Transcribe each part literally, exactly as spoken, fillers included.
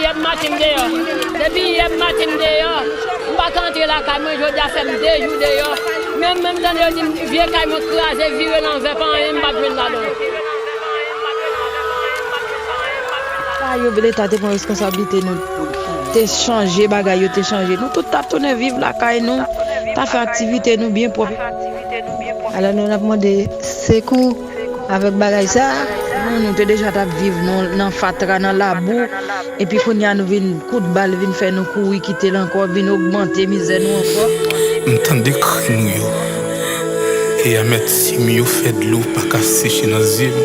Yè maten m deyò. Depi yè maten m deyò. M pa ka antre lakay mwen, jodi a fè m de jou deyò. Menm, menm tande yo di m vye kay mwen kraze, vire lanvè, pa anyen m p ap jwenn ladan l. Sa yo, Leta te pran responsablite nou. Te chanje, bagay yo te chanje. Nou tout t ap tounen viv lakay nou, t ap fè aktivite nou byen pwòp. Alò, nou, n ap mande sekou avèk bagay sa. Nou, nou te deja t ap viv nan, nan fatra, nan labou. Epi kounye a, nou vin kout bal, vin fè nou kouri kite l ankò, vin ogmante mizè nou ankò. M tande kri nou yo. E amètim yo fè dlo pa ka seche nan zye m.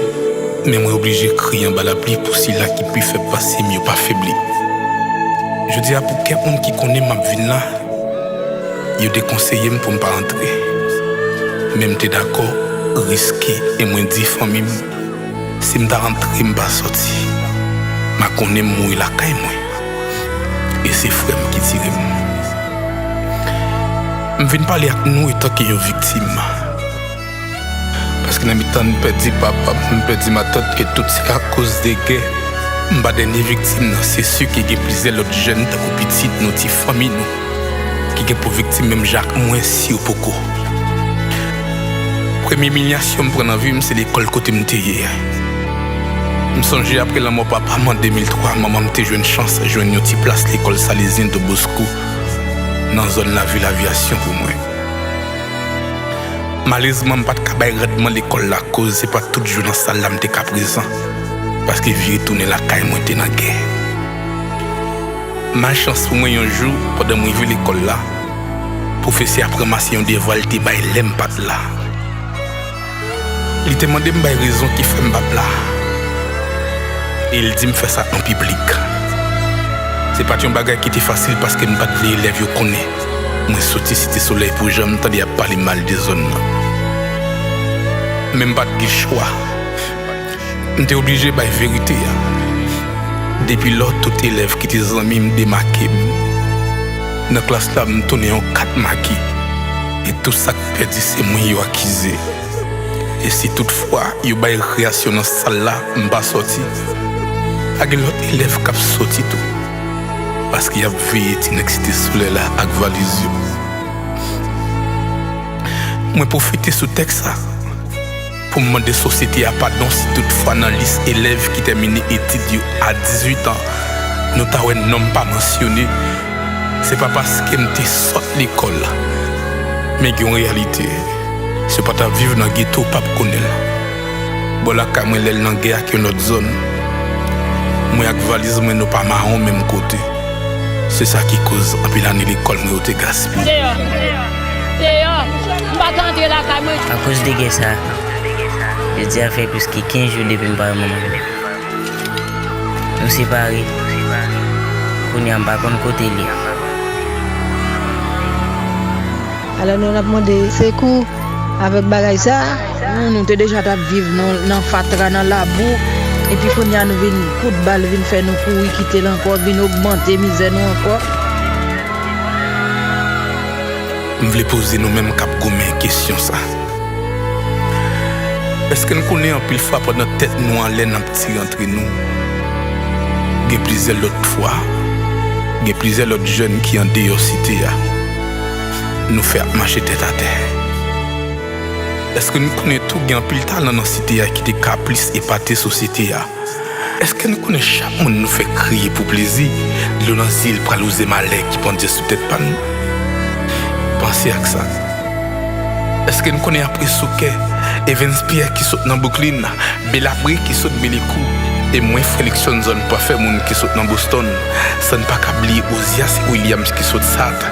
Men mwen oblije kriye anba lapli pou sila ki pi fèb pase m yo pa febli. Jodi a, pou kèk moun ki konnen m ap vin la, yo dekonseye m pou m pa antre. Men m te dakò riske e mwen di fanmi m, si m ta antre, m pa sòti, m a konnen m mouri lakay mwen. E se frè m ki tire m. M vin pale ak nou etanke yon viktim. Paske nan mitan m pèdi papa m, m pèdi matant e tout se akoz de gè. M pa dènye viktim nan, se si ke gen plizyè lòt jèn tankou pitit nou, ti fanmi nou, ki gen pou viktim menm jan ak mwen si yo poko. Premye imilyasyon m pran nan vi m, se lekòl kote m te ye a. M sonje apre lanmò papa m an de mil twa, manman m te jwenn chans jwenn yon ti plas lekòl Salezyen Don Bosco nan zòn lavil Avyasyon pou mwen. Malerezman, m pa t ka bay randman lekòl la, koz se pa t tout jou nan sal la m te ka prezan, paske vire tounen lakay mwen te nan gè. Malchans pou mwen, yon jou, pandan m rive lekòl la, pwofesè a ranmase yon devwa l te bay lè m pa t la. Li te mande m bay rezon ki fè m p ap la. E l di m fè sa an piblik. Se pa t yon bagay ki te fasil paske m pa t vle elèv yo konnen mwen soti Site Solèy pou jan m tande y ap pale mal de zòn nan. Men m pa t gen chwa. M te oblije bay verite a. Depi lò, tout elèv ki te zanmi m demake m. Nan klas la, m tounen yon kat make. E tout sa k pèdi, se mwen yo akize. E si toutfwa yo bay rekreyasyon nan sal la, m pa sòti, pa gen lòt elèv k ap sòti tou, paske y ap veye ti nèg Site Solèy la ak valiz yo. Mwen pwofite sou tèks sa pou m mande sosyete a padon si toutfwa nan lis elèv ki tèmine etid yo a dizuit an, nou ta wè non m pa mansyone. Se pa paske m te sòt lekòl, men gen yon reyalite. Si w pa t ap viv nan geto, w p ap konnen l. Bò lakay mwen, lè l nan gè ak yon lòt zòn, mwen ak valiz mwen, nou pa mawon menm kote. Se sa ki koz anpil ane lekòl mwen yo te gaspiye. Deyò, deyò, m pa ka antre lakay mwen. Akoz de gè sa, jodi a fè plis ke kenz jou depi m pa wè manman m. Nou separe. Kounye a m pa konn kote l ye. Alò nou, n ap mande sekou avèk bagay sa. Nou, nou te deja t ap viv nan, nan fatra, nan labou. Epi kounye a nou vin kout bal, vin fè nou kouri kite l ankò, vin ogmante mizè nou ankò. M vle poze nou menm k ap goumen kesyon sa. Èske n konnen anpil fwa pandan tèt nou anlè n ap tire antre nou, gen plizyè lòt fwa, gen plizyè lòt jèn ki andeyò site a, nou fè ap mache tèt atè? Èske n konnen tou gen anpil talan nan site a ki te ka plis epate sosyete a? Èske n konnen chak moun nou fè kriye pou plezi, dlo nan zye l pral wouze malè ki pandye sou tèt pa n? Panse ak sa. Èske n konnen apre Soukè, Evens Pierre ki sot nan Bwouklin, Belabre ki sot Belekou, e mwen, Frè Luckson, zòn pafè moun ki sot nan Boston, san n pa ka bliye Ozias Williams ki sot Sat,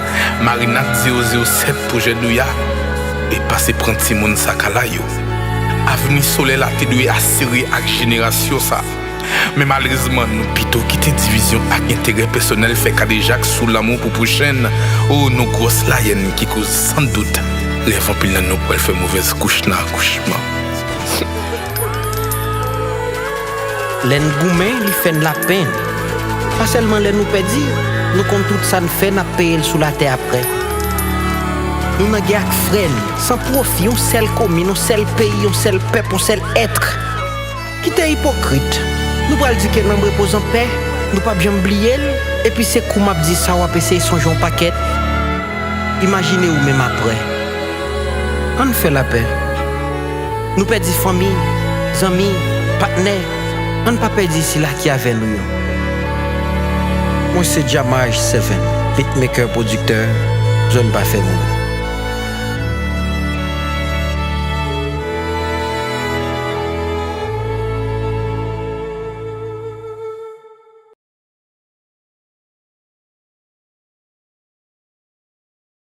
Marinat zewo zewo sèt Pwojè Douya, e pase pran timoun Sakala yo. Avni solèy la te dwe asire ak jenerasyon sa. Men malerezman, nou pito kite divizyon ak enterè pèsonèl fè kadejak sou lanmou pou pwochen n. O, nou gwòs layèn ki koz san dout rèv anpil nan nou pral fè movèz kouch nan akouchman. Lè n goumen, li fè n lapenn. Pa sèlman lè nou pèdi, nou konn tout sa n fè, n ap peye l sou latè aprè. Nou nan gè ak frè n, san pwofi, yon sèl komin, yon sèl peyi, yon sèl pèp, yon sèl èt. Kite ipokrit. Nou pral di ke l nan repoz an pè. Nou p ap janm bliye l, epi se kou m ap di sa w ap eseye sonje yon pakèt. Imajine ou menm apre. Ann fè lapè. Nou pèdi fanmi, zanmi, patnè. Ann pa pèdi sila ki avè nou yo. Mwen se Jamaj Seven, beatmaker, pwodiktè, zòn pa fè moun.